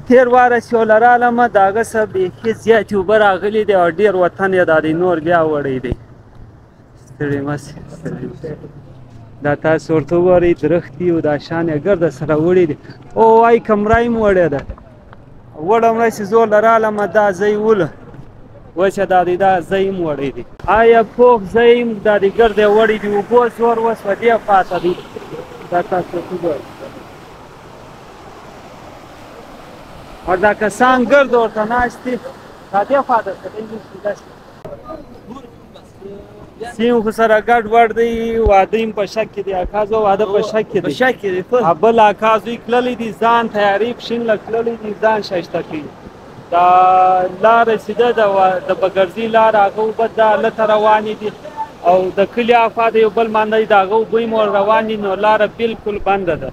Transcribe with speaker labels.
Speaker 1: تېر واره چې وله رالم د هغه څه بیخي زیاتې اوبه راغلي دي او ډېر وطن یې دا دی نور بیا وړی دی. ستړي مه شئ، ستړي مه شئ. دا تاسو ورته وګورئ، درختې او دا شان یې ګرده سره وړي دي. او وایي کمره یې هم وړې ده. وړم چې زه ورله رالم دا ځای وله وچه دا دی دا ځای هم وړی دی. آیا پوخ ځای هم دا دی ګرده یې وړی دی. اوبو زور اوس په دې خوا ته دی. دا تاسو ورته وګورئ. او دا کسان ګرد ورته ناست دي. دا دې خوا ته څه دی داسې سیم خو سره ګډ وډ دی. واده هم په شک کې دی. اکا زو واده په شک کې دی.
Speaker 2: په شک کې دی.
Speaker 1: بل اکا زوی تللی دی، ځان تیاری پښین له تللی دی، ځان ښایسته کوي. دا لاره چې ده د بګرځي لاره، هغه اوبه دا هلته روانې دي او د کلي اخوا د یو بل باندې د هغه اوبه هم ور روانې دي، نو لاره بالکل بنده ده.